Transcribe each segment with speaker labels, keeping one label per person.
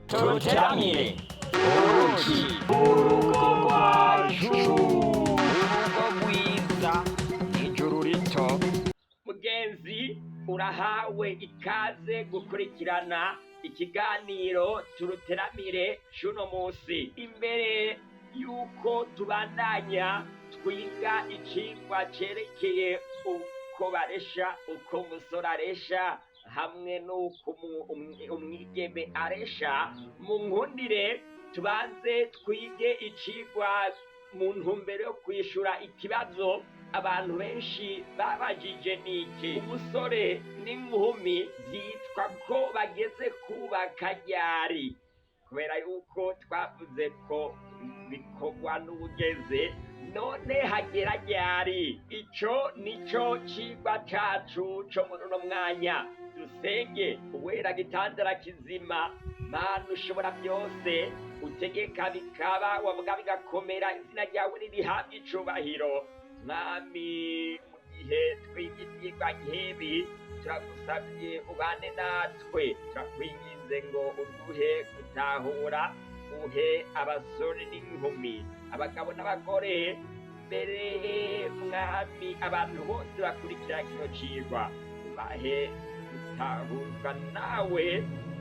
Speaker 1: Turuteramire uruki urugo rwacu urugo rwiza ijuru rito. Mugenzi, urahawe ikaze gukurikirana ikiganiro Turuteramire c'uno musi. Imbere yuko tubandanya twiga icigwa cerekeye uko baresha, uko umusore aresha hamwe n'uko umwigeme aresha, mu nkundire tubanze twige icigwa mu ntumbero yo kwishura ikibazo abantu benshi babajije: niki umusore n'inkumi vyitwa ko bageze kubaka ryari? Kubera yuko twavuze ko bikorwa n'ubugeze, none hagera ryari? Ico nico cigwa cacu co muri uno mwanya. Dusenge. Uwera gitandara kizima, Mana ushobora byose, utegeka bikaba, wavuga bigakomera, izina ryawe nirihabwe icubahiro. Mwami, mu gihe twiga ivyigwa nk'ibi, turagusavye ubane natwe. Turakwinginze ngo uduhe gutahura, uhe abasore n'inkumi, abagabo n'abagore, mbere Mwami abantu bose bakurikira kino cigwa, ubahe gutahurwa nawe,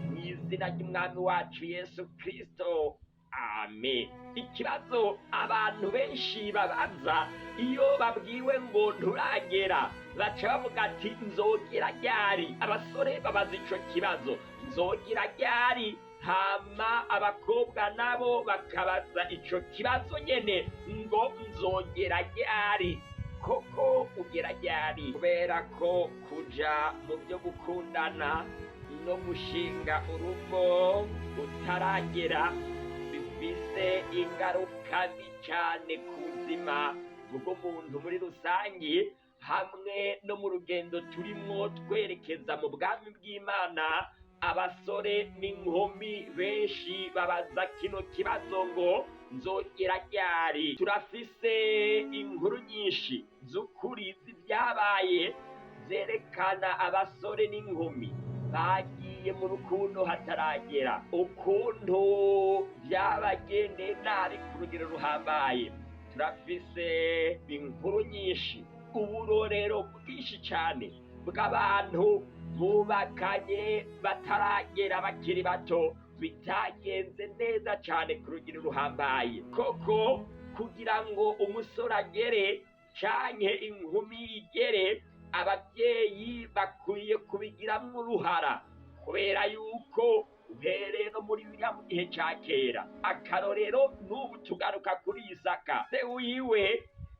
Speaker 1: mu izina ry'Umwami wacu Yesu Kristo, amen. Ikibazo abantu benshi babaza iyo babwiwe ngo nturagera, baca bavuga ati: "Nzogera ryari?" Abasore babaza ico kibazo: "Nzogera ryari?" Hama abakobwa nabo bakabaza ico kibazo nyene ngo: "Nzogera ryari?" Koko ugera ryari? Kubera ko kuja mu byo gukundana no gushinga urugo utaragera bifise ingaruka mbi cane ku buzima bw'umuntu muri rusangi hamwe no mu rugendo turimwo twerekeza mu bwami bw'Imana, abasore n'inkumi benshi babaza kino kibazo ngo: "Nzogera ryari?" Turafise inkuru nyinshi z'ukuri z'ivyabaye zerekana abasore n'inkumi bagiye mu rukundo hataragera, ukuntu vyabagendeye nabi ku rugero ruhambaye. Turafise inkuru nyinshi, uburorero bwinshi cane bw'abantu bubakanye bataragera, bakiri bato, bitagenze neza cane ku rugero ruhambaye. Koko kugira ngo umusore agere canke inkumi igere, abavyeyi bakwiye kubigiramwo uruhara, kubera yuko uhereye no muri biriya mu gihe ca kera, akarorero n'ubu tugaruka kuri Isaka, se wiwe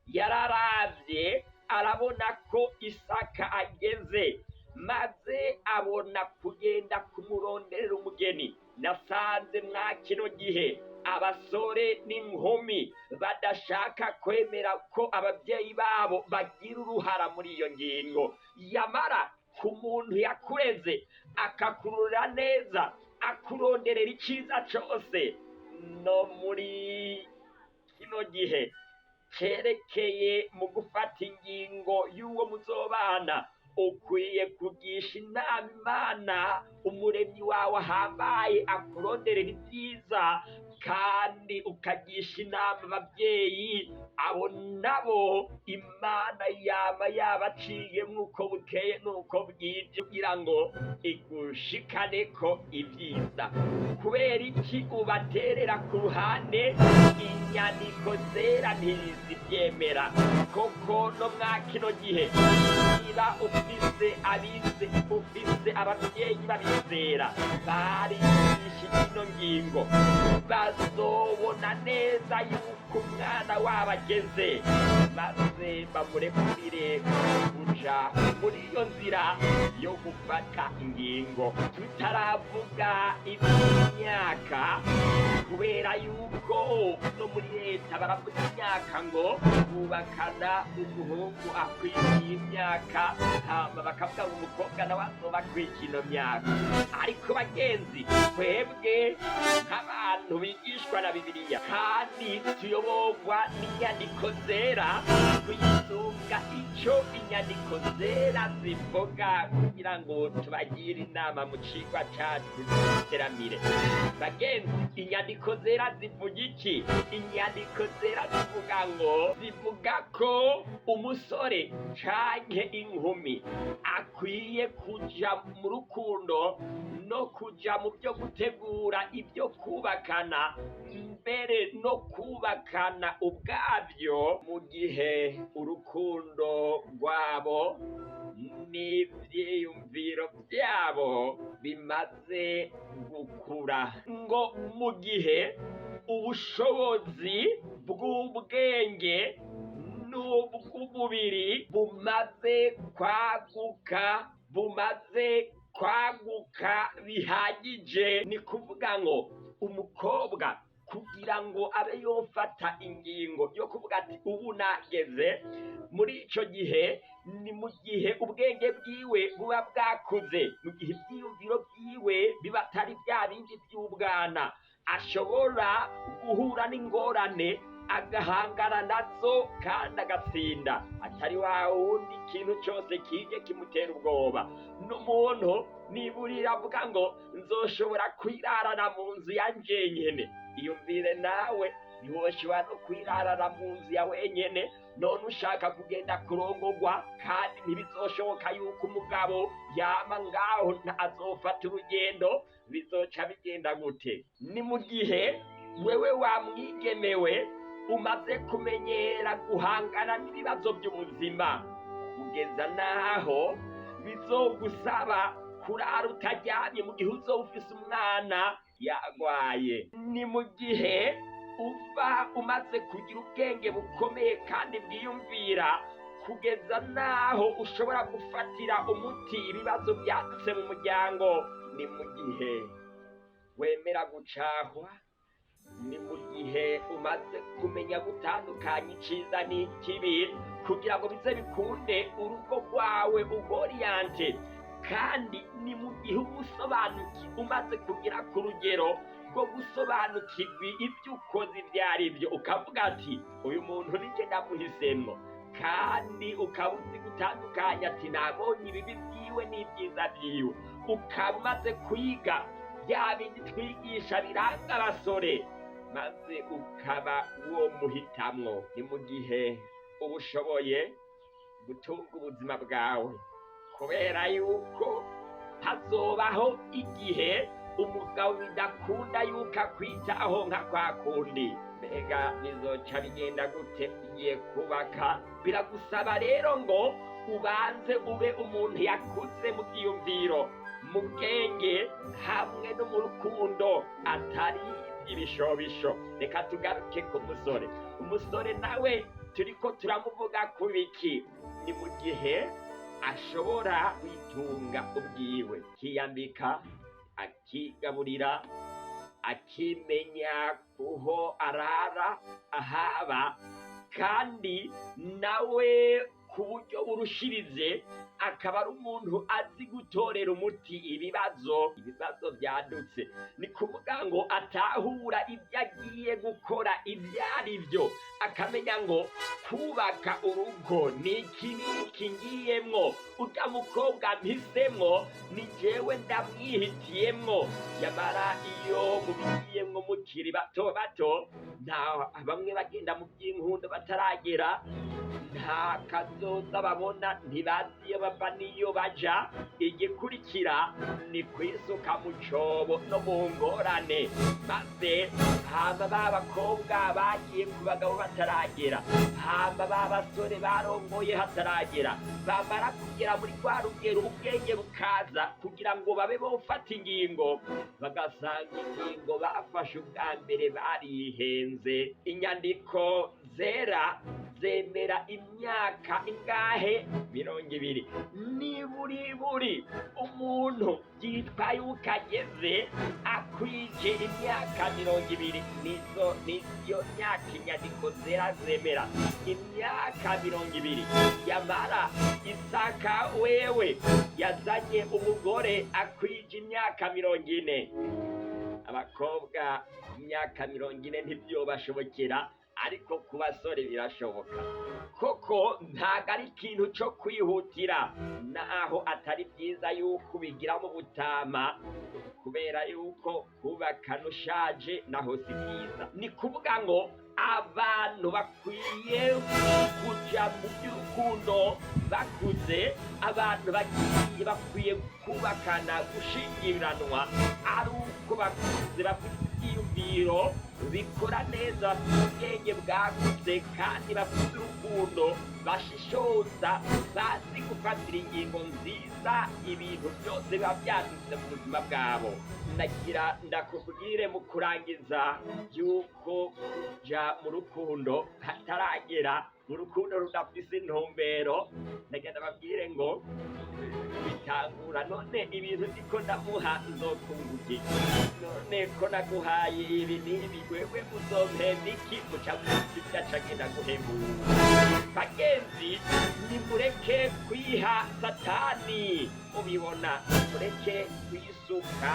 Speaker 1: yararavye arabona ko Isaka ageze, maze abona kugenda kumuronderera umugeni. Nasanze mwa kino gihe abasore n'inkumi badashaka kwemera ko ababyeyi babo bagira uruhara muri iyo ngingo. Yamara ku muntu yakureze, akakurura neza, akuronderera iciza cose, no muri kino gihe cerekeye mu gufata ingingo y'uwo muzobana, ukwiye kugisha inama Imana Umuremyi wawe ahambaye akuronderera ibyiza, kandi ukagisha inama ababyeyi. Abo nabo Imana yama yabaciyemwo uko bukeye n'uko bwije kugira ngo igushikaneko ibyiza. Kubera iki ubaterera ku ruhande? Inyandiko zera ntizibyemera. Koko no mwa kino gihe, niba ufise abize, ufise abavyeyi babizera barigisha ino ngingo, bazobona neza yuko umwana wabo ageze, maze bamurekurire kuja muri iyo nzira yo gufata ingingo. Tutaravuga iby'imyaka, kubera yuko no muri leta baravuga imyaka ngo bubakana umuhungu akwiye imyaka, hama bakavuga ngo umukobwa nawe azoba akwiye ino myaka. Ariko bagenzi, twebwe nk'abantu abantu bigishwa na Bibiliya kandi tuyoborwa n'inyandiko zera, tuyisunga ico inyandiko zera zivuga kugira ngo tubagire inama mu cigwa cacu c'iteramire. Bagenzi, inyandiko zera zivuga iki? Inyandiko zera zivuga ngo, zivuga ko umusore canke inkumi akwiye kuja mu rukundo no kuja mu byo gutegura ibyo kubakana, mbere no kubakana ubwabyo, mu gihe urukundo rwabo n'ivyiyumviro vyabo bimaze gukura, ngo mu gihe ubushobozi bw'ubwenge n'ubw'umubiri bumaze kwaguka, bumaze kwaguka bihagije. Ni kuvuga ngo umukobwa kugira ngo abe yofata ingingo yo kuvuga ati ubu nageze muri ico gihe, ni mu gihe ubwenge bwiwe buba bwakuze, mu gihe ivyiyumviro vyiwe biba atari vya bindi vy'ubwana, ashobora guhura n'ingorane agahangana nazo kandi agatsinda, atari wa wundi ikintu cose kije kimutera ubwoba. N'umuntu niburira avuga ngo nzoshobora kwirarana mu nzu ya njenyene, iyumvire nawe, ntiwoshobora no kwirarana mu nzu ya wenyene, none ushaka kugenda kurongogwa, kandi ntibizoshoboka yuko umugabo yama ngaho azofata urugendo, bizoca bigenda gute? Ni mu gihe wewe wamwigemewe umaze kumenyera guhangana n'ibibazo by'ubuzima, kugeza n'aho bizogusaba kurara utaryamye mu gihe uzoba ufise umwana yagwaye. Ni mu gihe uba umaze kugira ubwenge bukomeye kandi bwiyumvira, kugeza n'aho ushobora gufatira umuti ibibazo byadutse mu muryango. Ni mu gihe wemera gucahwa, ni mu gihe umaze kumenya gutandukanya iciza n'ikibi kugira ngo bize bikunde urugo rwawe ugoriyante. Kandi ni mu gihe uba umaze kugera ku rugero rwo gusobanukirwa ibyo ukoze ibyo ari byo, ukavuga ati uyu muntu ni jye ndamuhisemwo, kandi ukaba uzi gutandukanya ati nabonye ibibi byiwe n'ibyiza byiwe, ukaba umaze kwiga bya bindi twigisha biranga abasore, maze ukaba uwo muhitamwo. Ni mu gihe uba ushoboye gutunga ubuzima bwawe, kubera yuko hazobaho igihe umugabo bidakunda yuko akwitaho nka kwa kundi. Mbega bizoca bigenda gute ugiye kubaka? Biragusaba rero ngo ubanze ube umuntu yakuze mu byiyumviro, mu bwenge hamwe no mu rukundo, atari ibishobisho. Reka tugaruke ku musore. Umusore nawe turiko turamuvuga ku biki? Ni mu gihe ashobora kwitunga ubwiwe, akiyambika, akigaburira, akimenya kuho arara ahaba, kandi nawe ku buryo burushirize akaba ari umuntu azi gutorera umuti ibibazo byadutse. Ni kuvuga ngo atahura ibyo agiye gukora ibyo ari byo, akamenya ngo kubaka urugo ni iki n'iki ngiyemwo, urya mukobwa mpisemwo ni jewe ndamwihitiyemwo. Yamara iyo mubigiyemwo mukiri bato bato, nta bamwe bagenda mu by'inkundo bataragera, nta kazoza babona, ntibazi iyo bava n'iyo baja. Igikurikira ni kwisuka mu cobo no mu ngorane, maze hama ba bakobwa bagiye ku bagabo bataragera, hama ba basore barongoye hataragera, bamara kugera muri rwa rugero ubwenge bukaza kugira ngo babe bofata ingingo, bagasanga ingingo bafashe ubwa mbere barihenze. Inyandiko zera zemera imyaka ingahe? 20. Niburiburi umuntu yitwa yuko ageze akwije imyaka 20, nizo niyo myaka inyandiko zera zemera, imyaka 20. Yamara Isaka wewe yazanye umugore akwije imyaka 40. Abakobwa ku myaka 40 ntivyobashobokera, ariko ku basore birashoboka. Koko ntago ari ikintu co kwihutira, naho atari vyiza yuko ubigira mu butama, kubera yuko kubakana ushaje naho si vyiza. Ni kuvuga ngo abantu bakwiye kuja mu by'urukundo bakuze, abantu bagiye bakwiye kubakana gushingiranwa ari uko bakuze, bafite ivyiyumviro bikora neza, bafite ubwenge bwagutse kandi bafite urukundo, bashishoza, bazi gufatira ingingo nziza ibintu byose biba byadutse mu buzima bwabo. Nagira ndakubwire mu kurangiza yuko kuja mu rukundo hataragera, mu rukundo rudafise intumbero, nagira ndababwire ngo bitangura none ibintu ndiko ndamuha nzokunguka iki? None ko naguhaye ibi n'ibi, wewe uzompemba iki? Muca mwumva ivyo aca agenda guhembura. Bagenzi, nimureke kwiha Satani mubibona, mureke kwisuka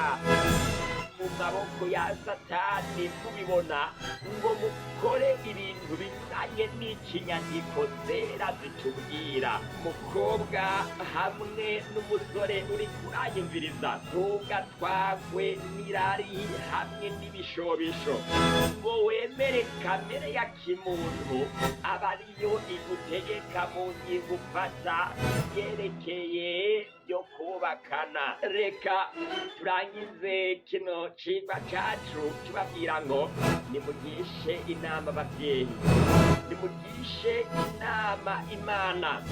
Speaker 1: mu maboko ya Satani mubibona, ngo mukore ibintu binyuranye n'ikinyandiko zera zitubwira. Mukobwa hamwe n'umusore uri kuranyumviriza, ntugatwagwe n'irari hamwe n'ibishobisho, ngo wemere kamere ya kimuntu aba ariyo igutegeka mu ngingo ufata yerekeye byo kubakana. Reka turangize kino cigwa cacu tubabwira ngo nimugishe inama abavyeyi, nimugishe inama Imana,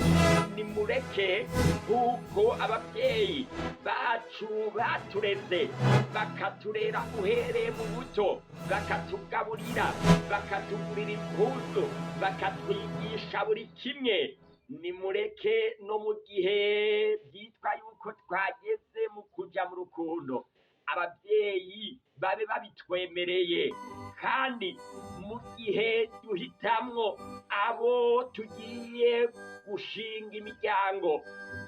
Speaker 1: nimureke nk'uko abavyeyi bacu batureze, bakaturera uhereye mu buto, bakatugaburira, bakatugurira impuzu, bakatwigisha buri kimwe. Nimureke no mu gihe byitwa yuko twageze mu kuja mu rukundo, abavyeyi babe babitwemereye, kandi mu gihe duhitamwo abo tugiye gushinga imiryango,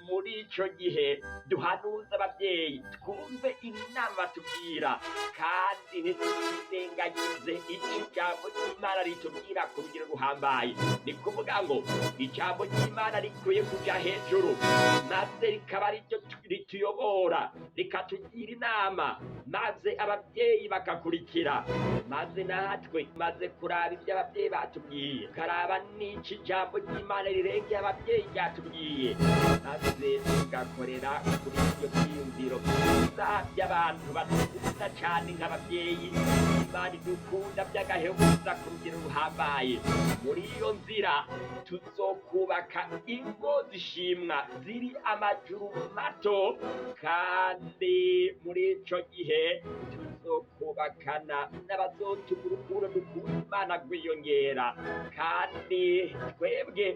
Speaker 1: muri ico gihe duhanuze abavyeyi, twumve inama batubwira, kandi ntitwirengagize ico ijambo ry'Imana ritubwira ku rugero ruhambaye. Ni kuvuga ngo ijambo ry'Imana rikwiye kuja hejuru, maze rikaba ariryo rituyobora, rikatugira inama, maze abavyeyi bakakurikira, maze natwe maze kuraba ivyo abavyeyi batubwiye, tukaraba n'ico ijambo ry'Imana rirengeye abavyeyi ryatubwiye, maze tugakorera kuri ivyo vyiyumviro vyiza by'abantu badukunda cane nk'abavyeyi. Imana idukunda by'agahebuza ku rugero ruhambaye. Muri iyo nzira tuzokubaka ingo zishimwa ziri amajuru mato, kandi muri ico gihe tuzokubakana n'abazotuma urukundo dukunda Imana rwiyongera, kandi twebwe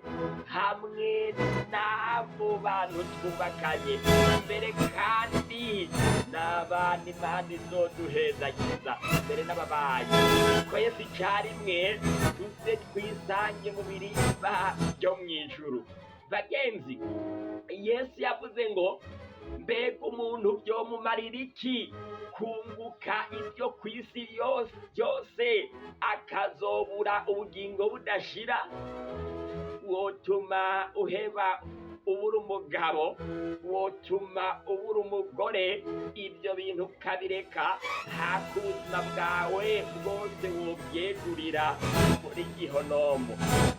Speaker 1: hamwe n'abo bantu twubakanye mbere, kandi n'abana Imana izoduhezagiza mbere n'ababanyi twese icarimwe, tuze twisange mu birimba byo mw'ijuru. Bagenzi, Yesu yavuze ngo mbega umuntu vyomumarira iki kunguka ibyo kw'isi byose akazobura ubugingo budashira? Wotuma uheba ubura umugabo, wotuma ubura umugore, ibyo bintu ukabireka, haka ubuzima bwawe bwose wobyegurira muri gihonomo.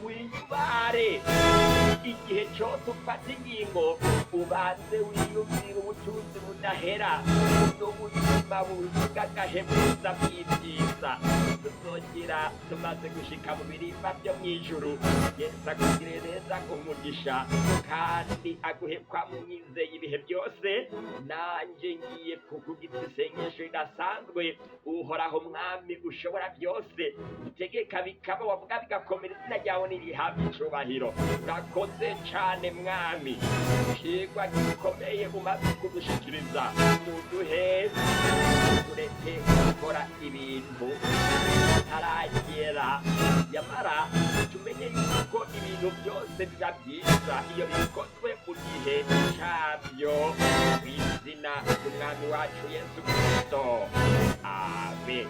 Speaker 1: Wiyubare igihe cose ufata ingingo, ubanze wiyumvire ubutunzi budahera n'ubuzima bw'agahebuza bw'ivyiza tuzogira tumaze gushika mu birimba vyo mw'ijuru. Yesu akugirire neza, umugisha, kandi aguhe kwa mwizeye ibihe byose. Nanje ngiye kukugiza isengesho ridasanzwe. Uhoraho Mwami ushobora byose, utegeka bikaba, wavuga bigakomera, izina ryawe nirihabwa icubahiro. Urakoze cane Mwami, icigwa gikomeye umaze kudushikiriza. Muduhe tureke gukora ibintu bitaragera, yamara tumenye yuko ibintu byose biba byiza iyo bikozwe mu gihe cabyo, mu izina ry'Umwami wacu Yesu Kristo, amen.